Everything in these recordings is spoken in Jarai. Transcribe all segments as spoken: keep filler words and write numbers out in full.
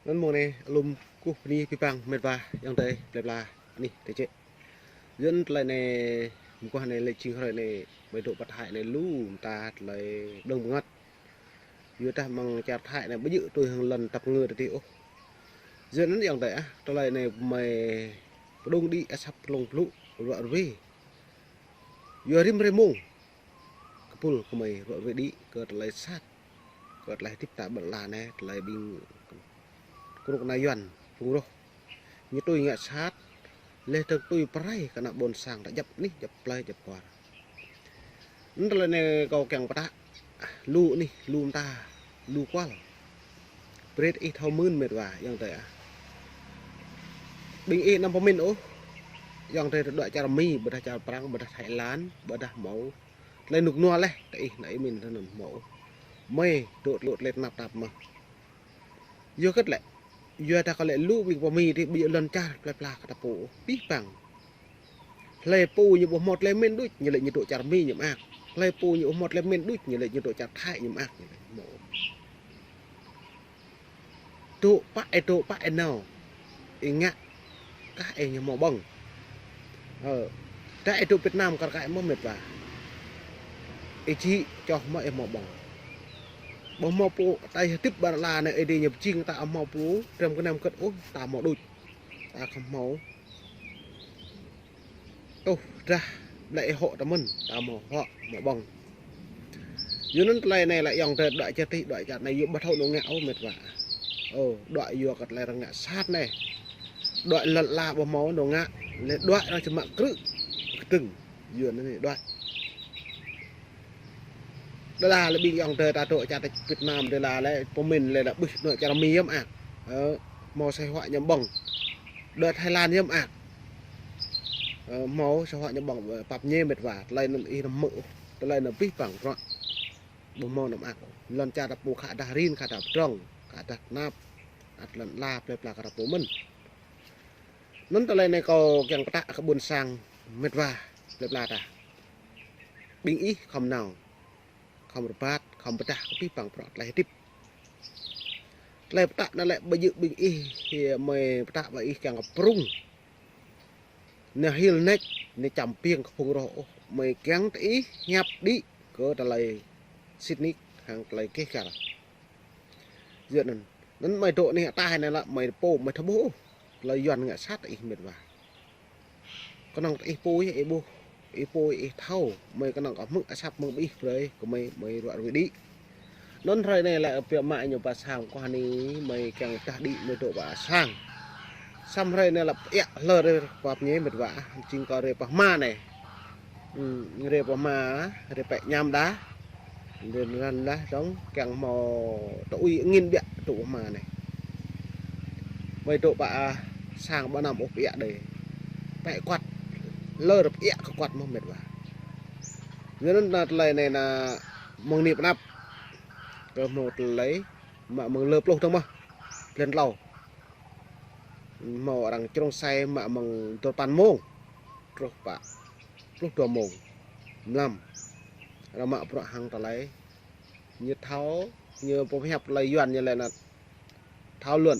Anŭn mơ̆ng anai alum kơkuh bơni abih bang mĕt wa ayŏng adơi plơi pla anih tơčĕ. Yua anŭn tơlơi anai mơguah anai lĕ jing hrơi anai ƀơi dŏ pơ Thái anai lu mơta tơlơi ƀlơ̆ng bơngăt. Yua dah mơ̆ng čar Thái anai ƀu djơ̆ tui hăng lŏn tăp ngơ tơdih ôh. Yua anŭn ayŏng adơi ah, tơlơi anai mơi pơdŏng đĭ asăp plông plŭ ruă ruê. Yua rĭm hrơi mông kơpul kơmơi ruă ruê đĭ kơ tơlơi sat, kơ tơlơi hơdip ta ƀơi lŏn anai, tơlơi ƀing kơnuk kơna Yuan phung roh. Ñu tui ngă sat, laih dơ̆ng tui pơrai kơ ană ƀôn sang ta djăp anih, djăp plơi, djăp kual. Anŭn tơlơi anai kâo kiăng pơtă lu anih, lu mơta, lu kual. Brơi ih thâo mơ̆n mĕt wa ayŏng adơi ah. Ƀing ih anăm pơmĭn ôh ayŏng adơi tơdruă čar Mi, ƀôdah čar Prăng, ƀôdah Thái Lan, ƀôdah hmâo tơlơi rơnŭk rơnua laih, tơ ih anai ih mĭn tơ anŭn hmâo ôh. Mơi dŏ tơlơi tơnap tap mơ̆n. Yua hơget lĕ, yua dah kơ lĕ lu ƀing pơ Mi tih ƀu djơ̆ lŏn čar plơi pla kơ ta pô ôh, abih bang. Hlơi pô ñu ƀu hmâo tơlơi mĭn đôč, ñu lĕ ñu dŏ čar Mi ñu mơak. Hlơi pô ñu ƀu hmâo tơlơi mĭn đôč, ñu lĕ ñu dŏ čar Thái ñu mơak, ñu lĕ hmâo. Dŏ pă ih dŏ pă ih nao, ih ngă kah ih ñu hmâo ƀơ̆ng. Ơ, dah ih dŏ Việt Nam kar kaĭ mơ̆ mĕt wa. Ih čih čoh mơ̆ ih hmâo ƀơ̆ng. Ƀu hmâo pô, ta ih hơdip ƀơi lŏn anai ih dih ñu pơjing ta hmâo pô, răm kơnăm kơt ôh, ta hmâo đôč. Ta khŏm hmâo. Tuh, dah, ƀlĕ ih hŏ tơ mơ̆n, ta hmâo hŏ, hmâo ƀơ̆ng. Yua anŭn tơlơi anai lĕ ayŏng adơi dŏ čar tih, dŏ čar anai yua ƀu thâo nao ngă ôh mĕt wa. Ơ, dŏ yua kơ tơlơi arăng ngă sat anai. Dŏ lŏn ala ƀu hmâo nao ngă, lĕ dŏ arăng čơmă krư̆ kơdơ̆ng. Yua anŭn anai dŏ. Đơla lĕ ƀing ayŏng adơi ta dŏ čar Việt Nam đơla lĕ pơmĭn lĕ dah ƀuh dŏ čar Mi yơh mơak. Ơ, hmâo sai huă ñu ƀơ̆ng. Dŏ Thái Lan yơh mơak. Ơ, hmâo sai huă ñu ƀơ̆ng, ơ, pap ñe mĕt wa. Tơlơi anŭn ih anăm hmư̆ ôh. Tơlơi anŭn abih bang bruă. Ƀu hmâo anăm mơak ôh. Lŏn čar ta pô khă dah rin, khă dah pơdrŏng, khă dah tơnap. Ăt lŏn ala plơi pla kơ ta pô mơ̆n. Anŭn tơlơi anai kâo kiăng pơtă kơ ƀôn sang mĕt wa plơi pla ta. Ƀing ih khŏm nao, khŏm rơbat, khŏm pơdah kơ abih bang bruă tơlơi hơdip. Tơlơi pơtă anŭn lĕ ƀu djơ̆ ƀing ih, ih mơi pơtă ƀơi ih kiăng kơ prŭng. Nao hil nač, nao čăm ƀiêng kơ phung roh ôh, mơi kiăng tơ ih hiăp đĭ kơ tơlơi sĭt nik hăng tơlơi gêh găl. Yua anŭn, anŭn mơi dŏ anih ataih anai lĕ mơi pô mơi thâo ƀuh ôh. Tơlơi Yuan ngă sat ih mĕt wa. Kơnơ̆ng ih pô ih ƀuh, ih pô ih thâo, mơi kơnơ̆ng kơ hmư̆ asăp mơ̆ng ƀing ih brơi kơ mơi, mơi ruă ruê đĭ. Anŭn hrơi anai lĕ biă mă ñu pơ sang kơ anai mơi kiăng pơdah đĭ mơi dŏ pơ sang. Samơ̆ hrơi anai lĕ pơiă hlơr pap ñe mĕt wa, jing kơ hrơi pơhma anai. Ư, hrơi pơhma, hrơi pĕ ñam dah. Hrơi anŭn lah dong, kiăng hmâo tơui angĭn biă dŏ pơhma anai. Mơi dŏ pơ sang ƀu anăm ôh pơiă đơi. Pĕ kuăt, hlơr pơiă kơ kuăt mơ̆ mĕt wa. Yua anŭn tơlơi anai anăm mơ̆ng anai pơ anăp. Kơ hmâo tơlơi, mă mơ̆ng lơ pluh dong mơ̆. Blan klâo. Hmâo arăng črông sai mă mơ̆ng dua păn mông. Truh pă pluh dua mông mlam. Arăng mă bruă hăng tơlơi. Ñu thâo, ñu pơhiăp tơlơi Yuan ñu lĕ anŭn thao luận.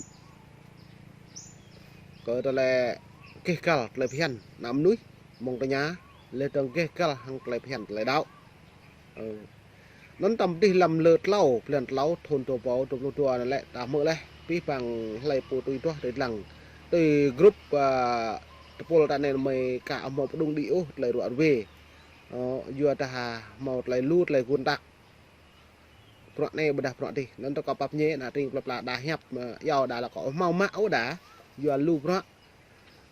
Kơ tơlơi gêh găl tơlơi phiăn ană mơnuih, mơ̆ng tơña, laih dơ̆ng gêh găl hăng tơlơi phiăn tơlơi đaŏ. Ơ. Anŭn tăm dih lăm lơ klâo, blan klâo, thun dua rơbâo dua pluh dua anai lĕ, ta hmư̆ laih, abih bang hlơi pô tui duah tui lăng. Tui grup, ơ, tơpul ta anai mơi ka hmâo pơdŏng đĭ ôh, tơlơi ruă ruê. Ơ, yua dah hmâo tơlơi lu, tơlơi gun tak. Bruă anai ƀôdah bruă dih. Anŭn tơ kâo pap ñe, ană tring plơi pla đa hiăp, ơ, iâu đa lă kâo hmâo mă ôh đa, yua lu bruă.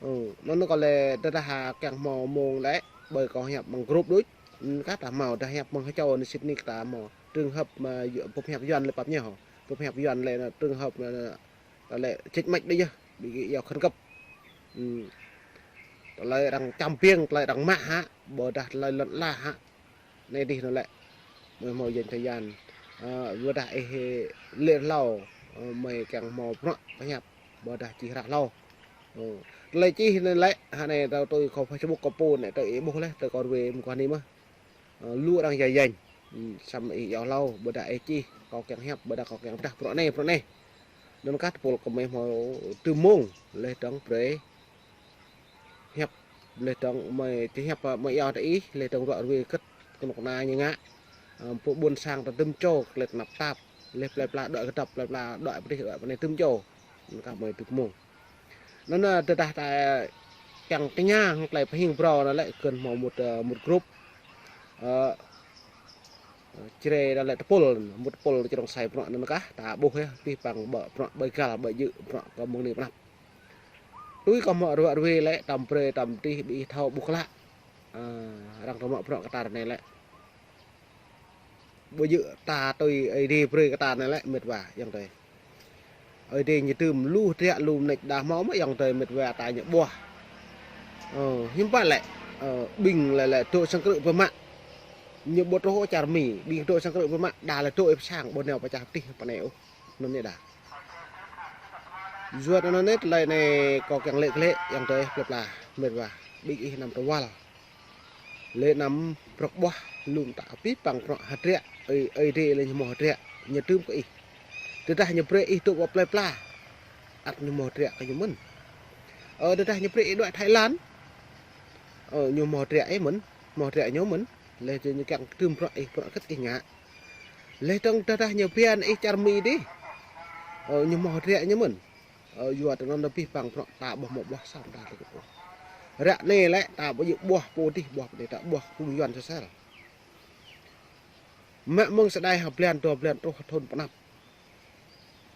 Ơ, anŭn kâo lĕ tơdah hă kiăng hmâo mông lĕ, ƀơi kâo hiăp mơ̆ng grup đôč. Ư, kah ta hmâo, dah hiăp mơ̆ng hơčâo anai sĭt nik ta hmâo. Trường hợp mă, ơ, pơhiăp Yuan lĕ pap ñe hŏ. Pơhiăp Yuan lĕ anŭn trường hợp, ơ, ta lĕ čĕč mač đơi yơh, ƀing gih iâu khẩn cấp. Ư. Tơlơi arăng čăm ƀiêng, tơlơi arăng mă hă, ƀôdah tơlơi lŏn ala hă. Anai dih anŭn lĕ. Mơi hmâo djơ̆ tơyan. Ơ, ƀôdah ih lĕ hlâo, ơ, mơi kiăng hmâo bruă pơhiăp, ƀôdah čih hră hlâo. Ơ, tơlơi čih anŭn lĕ, hă anai tơ tui kơ Facebook kơ pô anai tơ ih ƀuh laih, tơ kơ ruê mơguah anai mơ̆. Ơ, lu arăng yai yang. Ư, samơ̆ ih iâu hlâo, ƀôdah ih čih, kâo kiăng hiăp, ƀôdah kâo kiăng pơdah bruă anai, bruă anai. Anŭn kah tơpul kơ mơi hmâo tơmông, laih dơ̆ng brơi hiăp, laih dơ̆ng mơi či hiăp, mơi iâu tơ ih, laih dơ̆ng ruă ruê kơ̆t kơnuk kơna ñu ngă. Ơ, pơ ƀuôn sang ta tơm čô, klet năp tap, laih plơi pla đuaĭ kơdŏp, plơi pla đuaĭ pơdih, đuaĭ pơ anai tơm čô. Anŭn kah mơi tơmông. Anŭn, ơ, tơdah ta kiăng tơña hăng tơlơi pơhing phrâo anŭn lĕ kơ̆n hmâo mŭt, ơ, mŭt grup. Ơ, Jrai anŭn lĕ tơpul, mŭt tơpul čơrông sai bruă anŭn kah, ta ƀuh yơh, abih bang ƀơi bruă ƀơi găl ƀơi djơ̆ bruă kơ mơ̆ng anai pơ anăp. Tui kơ hmâo ruă ruê lĕ, tơm brơi, tơm tih, ƀing ih thâo ƀuh klă. Ơ, arăng thâo mă bruă kơ ta ră anai lĕ. Ƀu djơ̆ ta tui Ơi Adai brơi kơ ta anai lĕ, mĕt wa, ayŏng adơi. Ơi Adai ñu tơm lu hơdră lu mơneč đah hmâo mơ̆ ayŏng adơi mĕt wa ta ñu ƀuah. Ơ, hiư̆m pă lĕ, ơ, ƀing lĕ lĕ dŏ sang krư̆ pơmă. Ñu ƀu truh čar Mi, ƀing dŏ sang krư̆ pơmă, đa lĕ dŏ ih pơ sang, ƀu nao pơ čar pơtih pơ anai ôh. Anŭn ñu đa. Yua anŭn anai tơlơi anai kâo kiăng lĕ klĕ, ayŏng adơi, plơi pla, mĕt wa, ƀing ih anăm tơwăl. Lĕ anăm brŏk ƀuah lŏm ta abih bang bruă hơdră, Ơi, Ơi Adai lĕ ñu hmâo hơdră, ñu tơm kơ ih. Tơdah ñu brơi ih dŏ pơ plơi pla, ăt ñu hmâo hơdră kơ ñu mơ̆n. Ơ, tơdah ñu brơi ih đuaĭ Thái Lan, ơ, ñu hmâo hơdră ih mơ̆n, hmâo hơdră ñu mơ̆n. Laih dơ̆ng ñu kiăng tơm bruă ih, bruă kơ̆t ih ngă. Laih dơ̆ng tơdah ñu pơhiăp ih čar Mi dih, ơ, ñu hmâo hơdră ñu mơ̆n. Ơ, yua tơ anŭn abih bang bruă ta ƀu hmâo ƀuah sa mơta tơlơi kơ pô. Ră anai lĕ ta ƀu djơ̆ ƀuah pô dih, ƀuah pơ anai ta ƀuah phung Yuan sơsel. Mă mơ̆ng sơđai ha blan, dua blan, truh thŭn pơ anăp.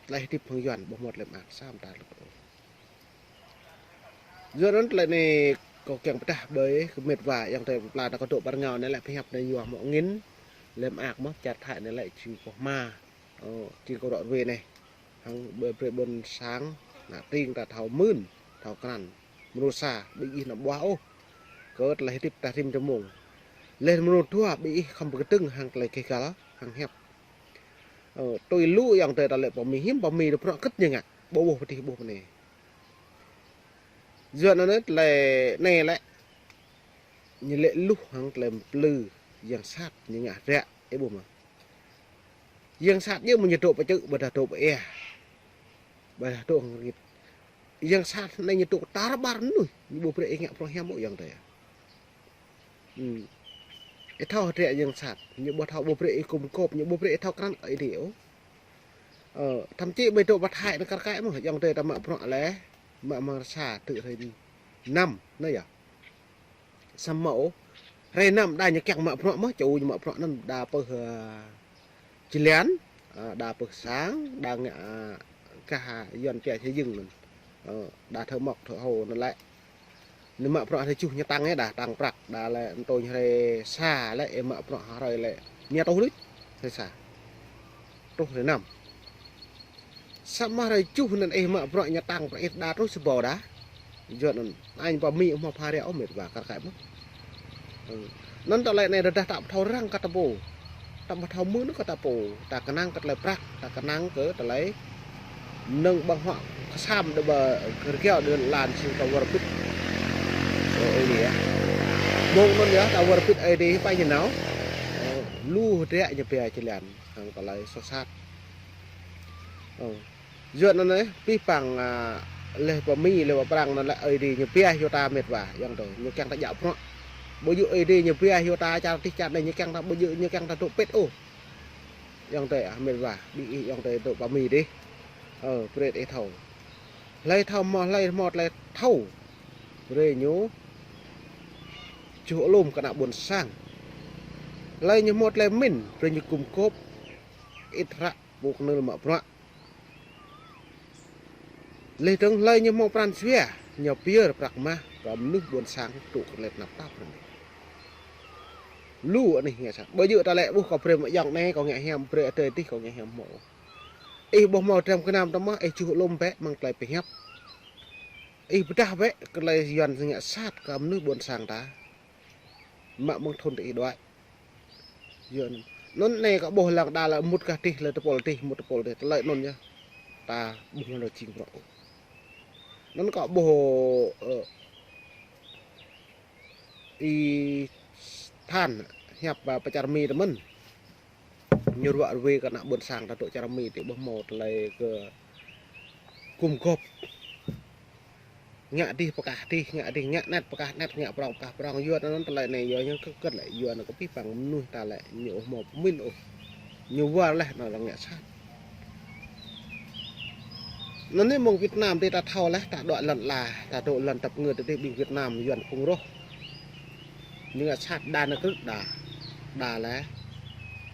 Tơlơi hơdip hăng Yuan ƀu hmâo tơlơi mơak sa mơta tơlơi kơ pô. Yua anŭn tơlơi anai kâo kiăng pơdah ƀơi kơ mĕt wa ayŏng adơi plơi pla ta kơ dŏ pơ rơngiao anai lĕ pơhiăp anai yua hmâo angĭn. Lĕ mơak mơ̆ čar Thái anai lĕ jing pơhma. Ơ, jing kơ ruă ruê anai. Hăng ƀơi brơi ƀôn sang, ană tring ta thâo mưn, thâo krăn. Mơnuih sa, ƀing ih anăm ƀuah ôh. Kơ tơlơi hơdip ta rĭm tơmông. Laih mơnuih dua, ƀing ih khŏm pơkơdơ̆ng hăng tơlơi keh găl, hăng hiăp. Ơ, tui lu ayŏng adơi ta lĕ pơ Mi hiư̆m pă Mi dŏ bruă kơ̆t ñu ngă. Ƀu ƀuh pơtih ƀuh pơ anai. Yua anŭn anai tơlơi anai lĕ. Ñu lĕ luh hăng tơlơi plư, yang sat, ñu ngă hơdră, ih ƀuh mơ̆. Yang sat yơh mơ̆ ñu dŏ pơ čư̆, ƀôdah dŏ pơ ia. Ƀôdah dŏ hăng rơngit. Yang sat anai ñu dŏ tar ƀar mơnuih, ñu ƀu brơi ih ngă prŏng hiam ôh ayŏng adơi. Ih thâo hơdră yang sat, ñu ƀu thâo ƀu brơi ih gum gôp, ñu ƀu brơi ih thâo krăn Ơi Adai ôh. Ơ, thậm chí ƀơi dŏ pơ Thái anai kar kaĭ mơ̆, ayŏng adơi ta mă bruă lĕ, mă mơ̆ng rơsa tơ̆ hrơi năm, anai yơh. Samơ̆ ôh, hrơi năm đa ñu kiăng mă bruă mơ̆, ču ñu mă bruă anŭn đa pơ, ơ, Jơlan, ơ, đa pơ sang, đa ngă, ơ, gah Yuan pia xây dựng anŭn. Ơ, đa thợ mộc, thợ hồ anŭn lĕ. Anai mă bruă hrơi tơjuh ñu tăng ih đa, tăng prăk, đa lĕ anŭn tui hrơi sa lĕ, ih mă bruă hrơi lĕ. Ñu truh lĕ, hrơi sa. Truh hrơi năm. Samơ̆ hrơi tơjuh anŭn ih mă bruă ñu tăng prăk ih đa truh sa ƀâo đa. Yua anŭn, anai pơ Mi hmâo pha ră ôh mĕt wa kar kaĭ mơ̆. Ơ. Anŭn tơlơi anai rơđah ta ƀu thâo răng kơ ta pô. Ta ƀu thâo mưn kơ ta pô. Ta kơnang kơ tơlơi prăk, ta kơnang kơ tơlơi mơnơ̆ng ƀơ̆ng huă kơsam đơ̆ ƀơ kơ rơgao đơ̆ lan sing ta wơr bĭt. Ơ, Ơi Adai yơh. Mơ̆ng anŭn yơh, ta wơr bĭt Ơi Adai pă ñu nao. Ơ, lu hơdră ñu pia Jơlan hăng tơlơi soh sat. Ơ. Yua anŭn anai, abih bang, ơ, laih pơ Mi, laih pơ Prăng anŭn lĕ Ơi Adai ñu pia yua ta mĕt wa, ayŏng adơi, ñu kiăng ta djă bruă. Ƀu djơ̆ Ơi Adai ñu pia yua ta čar tih čar anai ñu kiăng ta, ƀu djơ̆ ñu kiăng ta dŏ pĭt ôh. Ayŏng adơi, ơ, mĕt wa, ƀing ih ayŏng adơi dŏ pơ Mi dih. Ơ, brơi ih thâo. Hlơi thâo hmâo, hlơi hmâo tơlơi thâo. Brơi ñu čuh alum kơ ană ƀôn sang. Hlơi ñu hmâo tơlơi mĭn, brơi ñu gum gôp. Ih hră pô kơnơ̆l mă bruă. Laih dơ̆ng hlơi ñu hmâo pran jua, ñu pơyơr prăk mah kơ mơnuih ƀôn sang dŏ kơnglĕt tơnap tap rơngiă. Lu anih ngă sat. Ƀu djơ̆ ta lĕ ƀuh kâo brơi mă ayŏng anai kâo ngă hiam, brơi adơi adih kâo ngă hiam hmâo. Ih ƀu hmâo dram gơnam tơmah, ih čuh alum bĕ mơ̆ng tơlơi pơhiăp. Ih pơdah bĕ kơ tơlơi Yuan ngă sat kơ mơnuih ƀôn sang ta. Mă mơ̆ng thŭn tơ ih đuaĭ. Yua anŭn. Anŭn anai kâo ƀuh lăng đa lĕ mŭt gah dih, lĕ tơpul dih, mŭt tơpul dih. Tơlơi anŭn yơh. Ta ƀuh lăng đa jing bruă ôh. Anŭn kâo ƀuh, ơ, ih than hiăp, ơ, pơ čar Mi tơ mơ̆n. Ñu ruă ruê kơ ană ƀôn sang ta dŏ čar Mi tơ ƀuh hmâo tơlơi kơ gum gôp. Ngă dih pơkah dih, ngă dih ngă anet pơkah anet, ngă prŏng pơkah prŏng. Yua anŭn tơlơi anai yua ñu kơ kơ̆t lĕ, yua anŭn kơ pih păng mơnuih ta lĕ ñu ôh hmâo pơmĭn ôh. Ñu wơr laih anŭn arăng ngă sat. Anŭn anai mơ̆ng Việt Nam dih ta thâo laih, ta dŏ lŏn ala, ta dŏ lŏn tơpơngơ̆ dih ƀing Việt Nam Yuan phung rŏh. Ñu ngă sat đa nao krư̆ đa, đa lĕ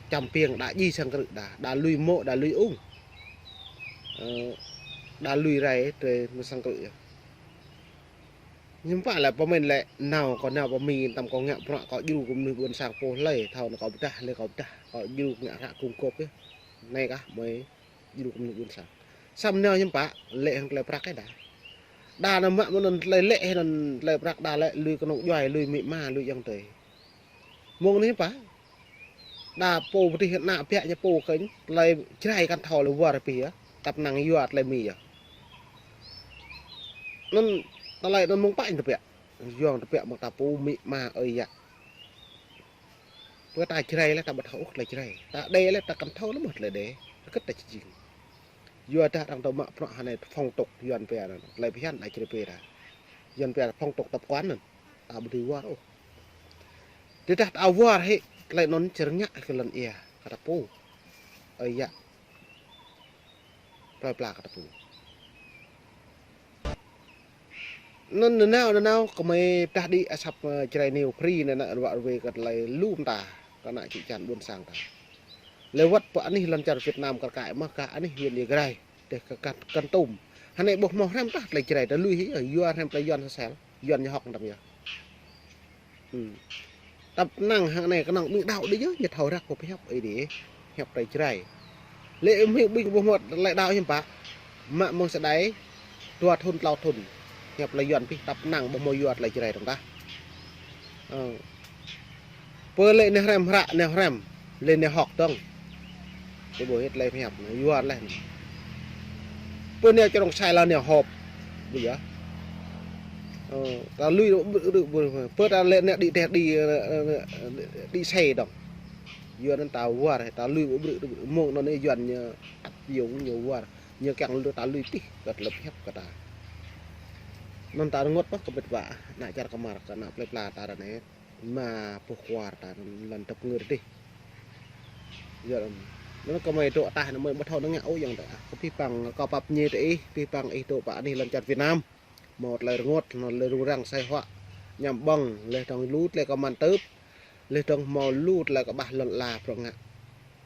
čăm piêng đa djai sang krư̆ đa, đa lui mô̆, đa lui ung. Ơ, đa lui rai tơlơi mơ̆ng sang krư̆ yơh. Hiư̆m pă lĕ pơmĭn lĕ nao kâo nao pơ Mi tăm kâo ngă bruă kâo djru kơ mơnuih ƀôn sang pô hlơi thâo anŭn kâo pơdah, hlơi kâo pơdah, kâo djru ngă hră gum gôp yơh. Anai kah mơi djru kơ mơnuih ƀôn sang. Samơ̆ nao hiư̆m pă lĕ hăng tơlơi prăk ih đa. Đa nao mă mơ̆n anŭn tơlơi lĕ hăng anŭn tơlơi prăk đa lĕ lui kơnung djuai, lui amĭ ama, lui ayŏng adơi. Mơ̆ng anai hiư̆m pă. Đa pô pơdih ană biă ñu pô kơnh, tơlơi Jrai kăn thâo lĕ wơr pih yơh, tăp năng yua tơlơi Mi yơh. Anŭn tơlơi anŭn mơ̆ng pă ñu tơbiă, yua tơbiă mơ̆ng ta pô amĭ ama ơi yă. Pơ ta Jrai lĕ ta ƀu thâo ôh tơlơi Jrai. Ta Êđê lĕ ta kăn thâo lĕ mơ̆ tơlơi Êđê, hơget ta či jing. Yua dah arăng dŏ mă bruă hơnai phong tục Yuan pia anŭn, tơlơi phiăn đa Jrai pia ta. Yuan pia phong tục tập quán anŭn, ta ƀu dưi wơr ôh. Tơdah ta wơr hĭ tơlơi anŭn či rơngiă kơ lŏn ia kơ ta pô. Ơi yă. Plơi pla kơ ta pô. Anŭn nanao, nanao, kơmơi pơdah đĭ asăp, ơ, Jrai New Free anai nă ruă ruê kơ tơlơi lu mơta, kơ ană čư̆ čan ƀôn sang ta. Lĕ wơ̆t pơ anih lŏn čar Việt Nam kar kaĭ mơ̆ kah anih huyện Ia Grai, dêh kơ Kon, Kon Tum. Hơnai ƀu hmâo hrăm tah tơlơi Jrai, ta lui hĭ, ơ, yua hrăm tơlơi Yuan sơsel, Yuan ñu hŏk tăm yơh. Ư. Tăp năng hăng anai kơnơ̆ng ƀing đaŏ đĭ yơh, ñu thâo răk pơhiăp ih đĭ, hiăp tơlơi Jrai. Lĕ ƀing ƀing ƀu hmâo tơlơi đaŏ hiư̆m pă. Mă mơ̆ng sơđai, dua thŭn, klâo thŭn. Hiăp tơlơi Yuan pih tăp năng ƀu hmâo yua tơlơi Jrai dơ̆ng tah. Ơ. Pơ lĕ neh hrăm hră, neh hrăm. Lĕ neh hŏk dơ̆ng. Tơ ƀu hĭ tơlơi pơhiăp anai, yua laih anai. Pơ neh črông sai lĕ neh hŏp. Ƀu yơh. Ơ, ta lui ƀrư̆, ƀrư̆, ƀrư̆, pơ ta lĕ neh đĭ teh đĭ, ơ, ơ, đĭ sai dơ̆ng. Yua anŭn ta wơr, ta lui ƀrư̆, ƀrư̆, ƀrư̆, mơ̆ng anŭn anai Yuan ñu ăt yŏng ñu wơr. Ñu kiăng lu ta lui pih, kơ tơlơi pơhiăp kơ ta. Anŭn ta rơngot pơh kơ mĕt wa, ană čar kơmar, kơ ană plơi pla ta ră anai. Mă pơh kuar ta lŏn tơpơngơ̆ dih. Yua anŭn. Anŭn kơmơi dŏ ataih anŭn mơi ƀu thâo anŭn ngă ôh ayŏng adơi. Kơ pih păng kâo pap ñê tơ ih, pih păng ih dŏ pơ anih lŏn čar Việt Nam. Hmâo tơlơi rơngot, hmâo tơlơi rŭng răng sai huă. Ñăm ƀơ̆ng, laih dơ̆ng lu tơlơi kơmăn tưp. Laih dơ̆ng hmâo lu tơlơi kơƀah lŏn ala bruă ngă.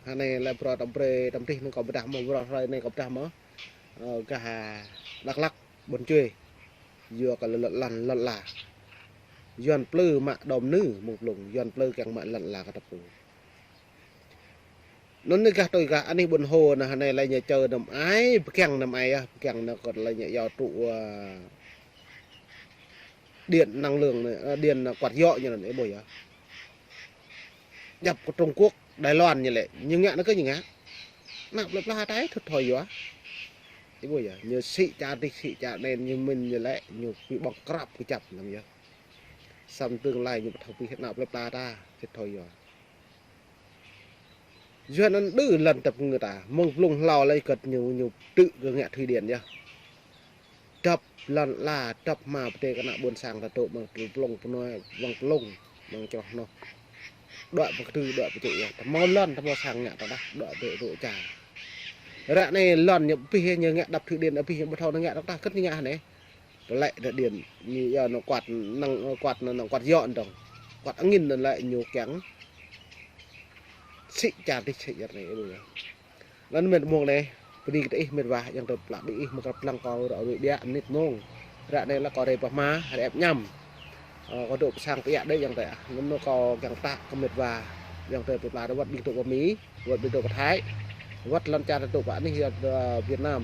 Hơnai lĕ bruă tăm brơi, tăm dih anŭn kâo pơdah mơ̆, bruă hrơi anai kâo pơdah mơ̆. Ơ, gah Dak Lak. Ƀôn Čuê. Yua kơ lŏn, lŏn, lŏn ala. Yuan plư mă đom nư mơ̆ng plŭng, Yuan plư kiăng mă lŏn ala kơ ta pô. Anŭn anai gah tui gah anih ƀôn Hô anai hơnai lĕ ñu čơ năm ai, pơkiăng năm ai yơh, pơkiăng anai kơ lĕ ñu yua tŭ, ơ, điện năng lượng anai, ơ, điện quạt gió ñu anŭn ih ƀuh yơh. Djŏp kơ Trung Quốc, Đài Loan ñu lĕ, ñu ngă anŭn kơ ñu ngă. Ană plơi pla ta ih thâo thâo yua. Ih ƀuh yơh, ñu sĭ čar dih, sĭ čar anai, ñu mĭn ñu lĕ, ñu pơƀơ̆ng krăp kơjăp lăm yơh. Samơ̆ tương lai ñu ƀu thâo pih ană plơi pla ta, thâo thâo yua. Yua anŭn đơ lŏn tơpơngơ̆ ta, mơ̆ng plŭng hlâo lĕ kơ̆t ñu, ñu tŭ kơ ngă thủy điện yơh. Dăp lŏn ala, dăp hmua pơdai kơ ană ƀôn sang ta dŏ mơ̆ng plŭng pơnoi, mơ̆ng plŭng, mơ̆ng čroh anŭn. Dŏ pơkơdư, dŏ pơčĕ yơh. Ta hmâo lŏn, ta hmâo sang ngă ta đah, dŏ dŏ dŏ ča. Ră anai lŏn ñu abih ñu ngă đập thủy điện abih ñu ƀu thâo anŭn ngă ta đah, kơ̆t ñu ngă hơnai. Tơlơi anŭn điện, ñu yua anŭn quạt năng, quạt năng, năng quạt gió anŭn dơ̆ng. Quạt angin anŭn lĕ ñu kiăng sĭ čar dih sĭ čar anai ƀuh yơh. Anŭn mĕt mơ̆ng anai, bơni kơ ih mĕt wa, ayŏng adơi plă ƀing ih mơ̆ng krăp lăng kâo ră ruai ƀiă mơnit mơ̆ng. Ră anai lĕ kâo rai pơ hmua, rai ĕp ñăm. Ơ, kâo dŏ pơ sang pơ ia đơi ayŏng adơi ah. Anŭn kâo kiăng pơtă kơ mĕt wa, ayŏng adơi plơi pla wơ̆t ƀing dŏ pơ Mi, wơ̆t ƀing dŏ pơ Thái. Wơ̆t lŏn čar dŏ pơ anih, ơ, Việt Nam.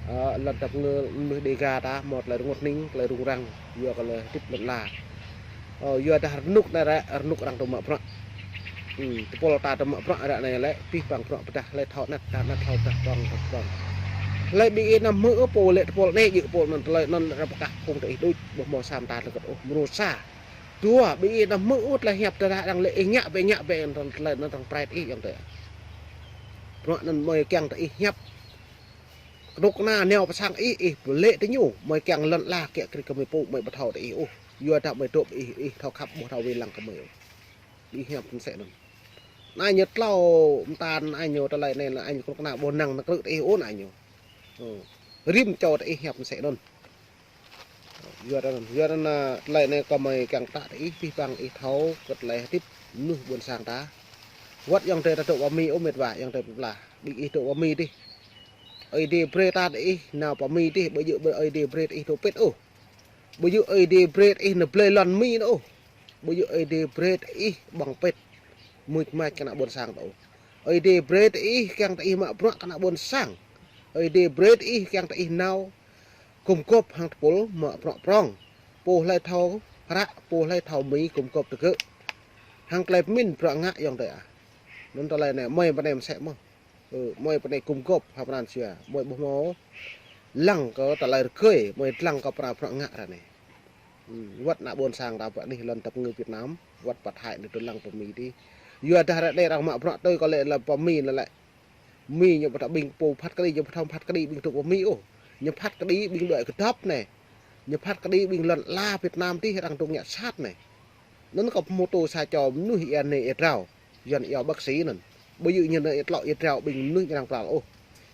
Ơ, lŏn tơpơngơ̆ mơnuih Đêga ta, hmâo tơlơi rơngot hning, tơlơi rŭng răng, yua kơ tơlơi hơdip lŏn ala. Ơ, yua dah rơnŭk anai ră, rơnŭk arăng dŏ mă bruă. Ư, tơpul ta dŏ mă bruă ră anai lĕ, pih păng bruă pơdah, hlơi thâo anet, ta anet thâo pơdah pơ̆ng, pơ̆ng. Hlơi ƀing ih anăm hmư̆ ôh pô lĕ tơpul anai, djơ̆ pul anŭn tơlơi anŭn arăng pơkah phung tơ ih đôč, ƀu hmâo sa mơta tơkăt ôh, mrô sa. Dua, ƀing ih anăm hmư̆ ôh tơlơi hiăp tơdah arăng lĕ ih ngă bĕ, ngă bĕ, anŭn tơlơi anŭn arăng pret ih ayŏng adơi. Bruă anŭn mơi kiăng tơ ih hiăp. Kơnuk kơna nao pơ sang ih, ih pơlĕ tơ ñu, mơi kiăng lŏn ala kiă kriê kơ mơi pô, mơi ƀu thâo tơ ih ôh. Yua dah mơi dŏ ih, ih thâo khăp ƀu thâo wai lăng kơ mơi ôh. Ih hiăp mơsĕ anŭn. Anai ñu tlâo mơta anai ñu tơlơi anai, anai ñu kơnuk kơna ƀu năng nao krư̆ tơ ih ôh anai ñu. Ơ. Rĭm čô tơ ih hiăp mơsĕ anŭn. Yua dah anŭn, yua dah anŭn, tơlơi anai kơ mơi kiăng tă tơ ih, abih bang ih thâo kơ tơlơi hơdip mơnuih ƀôn sang ta. Wơ̆t ayŏng adơi ta dŏ pơ Mi ôh mĕt wa, ayŏng adơi pơplah. Ƀing ih dŏ pơ Mi dih. Ơi Adai brơi ta tơ ih nao pơ Mi dih, ƀu djơ̆ ƀơi Ơi Adai brơi tơ ih dŏ pĭt ôh. Ƀu djơ̆ Ơi Adai brơi tơ ih nao blơi lŏn Mi ôh. Ƀu djơ̆ Ơi Adai brơi tơ ih ƀơ̆ng pĭt. Mưč mač kơ ană ƀôn sang ta ôh. Ơi Adai brơi tơ ih kiăng tơ ih mă bruă kơ ană ƀôn sang. Ơi Adai brơi tơ ih kiăng tơ ih nao gum gôp hăng tơpul mă bruă prŏng. Pô hlơi thâo hră, pô hlơi thâo Mi gum gôp tơ gơ̆. Hăng tơlơi pơmĭn bruă ngă ayŏng adơi ah. Anŭn tơlơi anai mơi pơ anai mơsĕ mơ̆n. Ơ, mơi pơ anai gum gôp ha pran jua, mơi ƀu hmâo lăng kơ tơlơi rơgơi, mơi lăng kơ pran bruă ngă ră anai. Ơ, wơ̆t ană ƀôn sang ta pơ anih lŏn tơpơngư Việt Nam, wơ̆t pơ Thái anai tơl lăng pơ Mi dih. Yua dah ră anai arăng mă bruă tui kơ lĕ lăm pơ Mi anai lĕ. Mi ñu ƀu thâo ƀing pô phat kơđi, ñu ƀu thâo phat kơđi ƀing dŏ pơ Mi ôh. Ñu phat kơđi ƀing dŏ kơdŏp anai. Ñu phat kơđi ƀing lŏn ala Việt Nam dih arăng dŏ ngă sat anai. Anŭn kơ pơhmutu sa čô mơnuih ia anai ia drao. Yuan iâu bác sĩ anŭn. Ƀu djơ̆ ñu anai tlŏ ia drao ƀing mơnuih arăng pral ôh.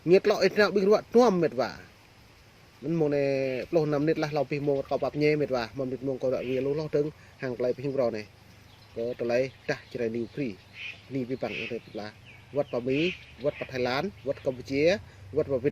Ñu tlŏ ia drao ƀing ruă tuăm mĕt wa. Anŭn mông anai pluh năm mơnit lah hlâo abih mông kâo pap ñe mĕt wa, mơ̆ng mơnit mông kâo ră ruai lu hloh dơ̆ng hăng tơlơi pơhiăp ră anai. Kơ tơlơi dah Jrai New Free. Anai abih bang ayŏng adơi pơplah. Wơ̆t pơ Mi, wơ̆t pơ Thái Lan, wơ̆t Campuchia, wơ̆t pơ Việt